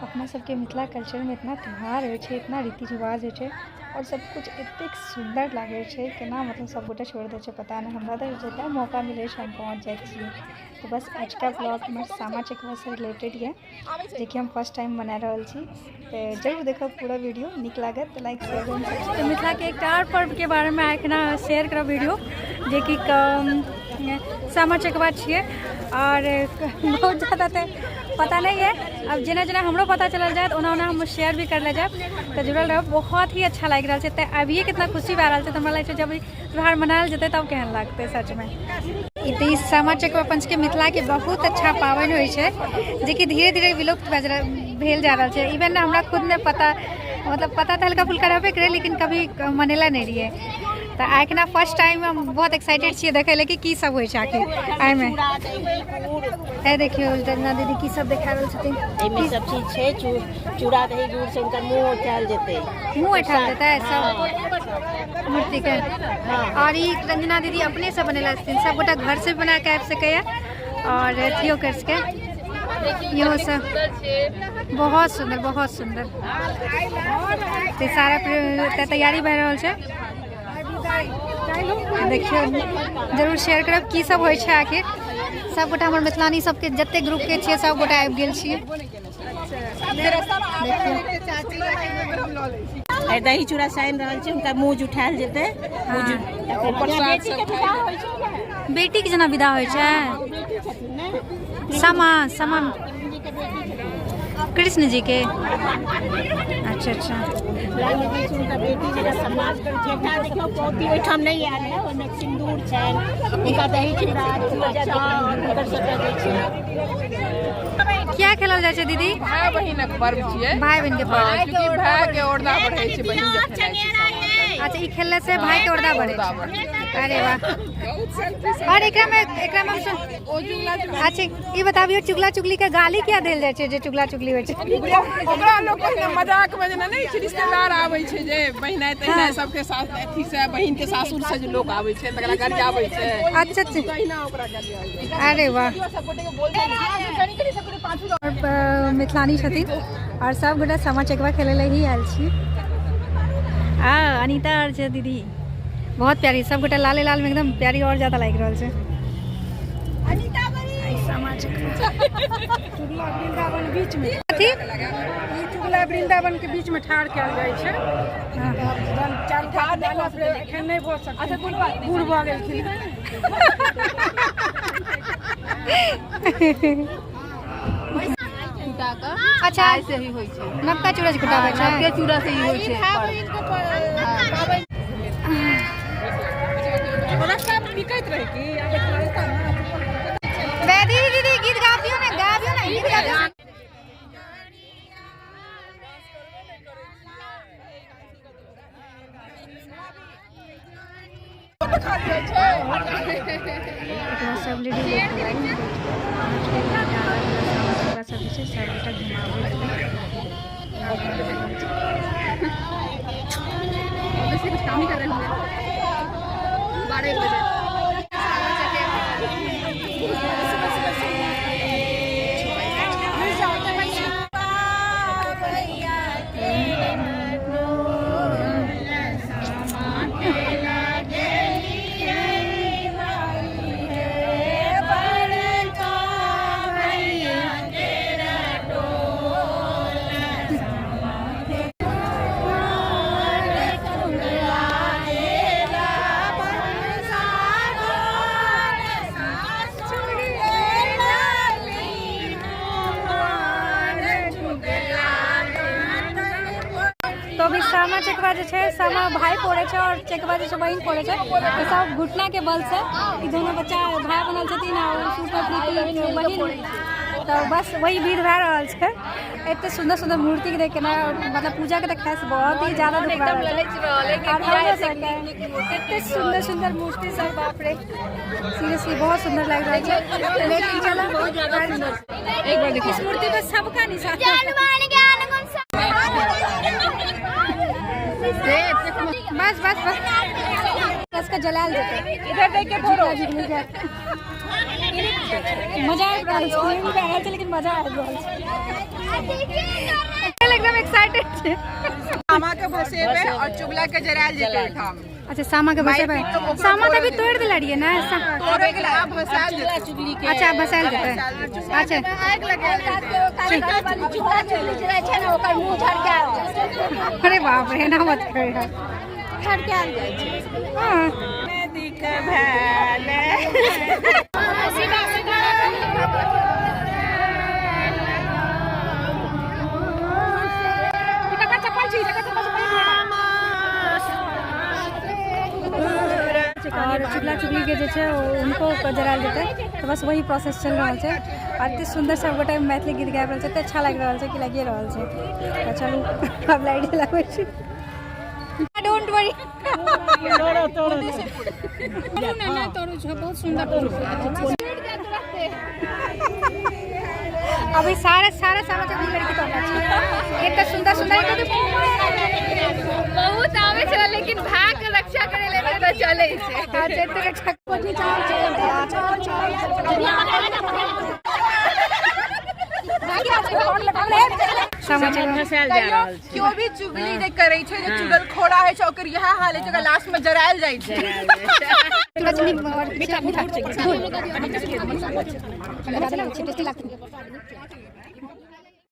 अपना सबके मिथिला कल्चरमे इतना त्यौहार होइ छै, इतना रीति रिवाज होइ छै आओर सबकिछु एतेक सुन्दर लागै छै, केना मतलब सबगोटे छोड़ि दै छै पता नहि। हमरा तऽ जतऽ मौका मिलै छै हम पहुँच जाइ छियै। तऽ बस आजुका ब्लॉग हमर सामा चकेबासँ रिलेटेड यऽ, जेकि हम फर्स्ट टाइम मना रहल छी। तऽ जरूर देखब पूरा वीडियो, नीक लागत तऽ लाइक शेयर एंड सब्सक्राइब। तऽ मिथिलाके एकटा आओर पर्वके बारेमे एखना शेयर करब वीडियो, जेकि सामा चकेबा छियै। आओर बहुत ज़्यादा तऽ पता नहीं है, अब जेना जेना हमरो पता चलल जायत ओना ओना हम शेयर भी करले जायब, तऽ जुड़ल रहब। बहुत ही अच्छा लागि रहल छै। तऽ अभिये कितना खुशी भए रहल छै, तऽ हमरा लागै छै जब ई त्यौहार मनायल जेतै तब केहन लागतै सचमे। ई तऽ ई सामा चकेबा अपन सबके मिथिलाके बहुत अच्छा पाबनि होइ छै, जेकि धीरे धीरे विलुप्त भेल जा रहल छै। इवन हमरा खुद नहि पता, मतलब पता तऽ हल्का फुल्का रहबे करै, लेकिन कभी मनेला नहि रहियै। तऽ आइ एखना फर्स्ट टाइम हम बहुत एक्साइटेड छियै देखै लए कि की सब होइ छै आखिर एहिमे। हे देखियौ रंजना दीदी की सब देखा रहल छथिन। एहिमे सब चीज छै, चूड़ा दही गुड़ से हुनकर मुँह उठायल जेतै। मुँह उठायल जेतै सब मूर्ति के। और ई रंजना दीदी अपने से बनेला छथिन, सब गोटा घर से बना के आबि सकैया और अथियो कर सकै। इहो सब बहुत सुन्दर, बहुत सुन्दर। तऽ सारा तैयारी भए रहल छै। देखियौ, जरूर शेयर करब की सब होइ छै आखिर। सब गोटा हमर मिथिलानी सबके जते ग्रुप के छियै सब गोटा आबि गेल छियै। देखियौ दही चूड़ा सानि रहल छै, हुनका मुँह जुठायल जेतै। बेटी के जेना विदा होइ छै। सामा सामा कृष्ण जी के। अच्छा अच्छा, देखियौ ओहिठाम नहि आयल है, ओहिमे सिन्दूर छनि, हुनका दही चूड़ा हुनकर सबटा जे छै। किया खेलल जाइ छै दीदी? भाय बहिनक पर्व छियै। भाय बहिन के पर्व, क्योंकि भाय के औरदा बढ़ै छै बहिन जब खेलाइ छै। अच्छा, ई खेलला से भाय के औरदा बढ़ै छै। अरे वाह। और एकरा में अच्छा ई बताबियो, चुगला चुगली के गाली किया देल जाइ छै जे चुगला चुगली होइ छै? ओकरा लोक पहिने मजाक में जेना नहि छै, रिश्तेदार आबै छै जे बहिनाइ तहिनाइ सबके साथ अथी से बहिन के सासुर से जे लोक आबै छै तकरा गरियाबै छै। अच्छा अच्छा, तहिना ओकरा गरियाबै छै। अरे वाह। और मिथिलानी छथिन और सब गोटा सामा चकेबा खेले ले ही आयल छी। आ अनीता आर छै दीदी बहुत प्यारी, सब गोटा लाले लाल में एकदम प्यारी और ज्यादा लागि रहल छै। सामा चकेबा चुगला वृंदावन बीच में अथी ई चुगला वृंदावन के बीच में ठाढ़ कयल जाइ छै। चारू कात डाला से एखन नहि भऽ सकतै, बूढ़ भऽ गेलखिन। अच्छा, से ही होइ छै। नवका चूड़ा जे कुटाबै छै, नवके चूड़ा से ही होइ छै। रास्ता में बिकैत रहै की रास्ता में। वैदी दीदी गीत गाबियो ने, गाबियो ने गीत गाबियो। एकरा सब लेडीज लोग लाइन में बैठ के डाला वाला सब जे छै सब गोटा घुमाबैत ऑब्वियसली कुछ काम ही कर रहे होंगे 12 बजे। तो अभी सामा चकेबा जे छै सामा भाई फोड़े छै और चकेबा जे छै बहिन फोड़े छै। तो सब घुटना के बल से ई दोनों बच्चा भाई बनल छथिन आ सूट में प्रीति बहिन। तो बस वही विध भए रहल छै। एते सुंदर सुंदर मूर्ति के देख के ना, मतलब पूजा के देखा से बहुत ही ज्यादा दुख एकदम ललच रहल है कि और किया हमरो एते सबके नीक नीक मूर्ति। एते सुंदर सुंदर मूर्ति सब, बाप रे, सीरियसली बहुत सुंदर लग रहा है। लेकिन चलो बहुत ज्यादा सुंदर। एक बार देखिए इस मूर्ति पे सबका निशान। बस बस बस, इसका जलाल देते इधर देख के फोड़ो। मजा आबि रहल छै, लेकिन मजा आबि रहल छै। एकदम एक्साइटेड छै। सामा के भसेबै और चुगला के जरायल जेतै ओहिठाम। अच्छा, सामा के भसेबै। सामा तऽ अभी तोड़ि देले रहियै ने? तोड़े के आब भसायल जेतै। अच्छा, भसायल जेतै। अच्छा, आगि लगायल जेतै। चुगला चुगली जे रहै छै ने, ओकर मुँह झड़कायल जाइ छै। अरे बाप रे, एना मत कर यार। झड़कायल जाइ छै। हाँ। और चुगला चुगली के जे छै, ओ हुनको जरायल जेतै। तऽ बस वही प्रोसेस चलि रहल छै। आओर एते सुन्दर सबगोटा मैथिली गीत गाबि रहल छै, एते अच्छा लागि रहल छै कि लागिए रहल छै। तऽ चलू, आब लाइट जलाबै छी। Don't worry. बहुत सुंदर। अभी सारा सारा सामा चुगली लड़की तोड़ना छै। एते सुन्दर सुन्दर बहुत आबै छलै, लेकिन भाय के रक्षा करे ले तऽ चलै छै। अच्छा, एते रक्षा। सामा चुगली। केओ भी चुगली जे करै छै, जे चुगलखोरा होइ छै, ओकर इएह हाल होइ छै। ओकरा लास्ट में जरायल जाइ छै। थोड़ा चीनी और मीठा मीठा गुड़।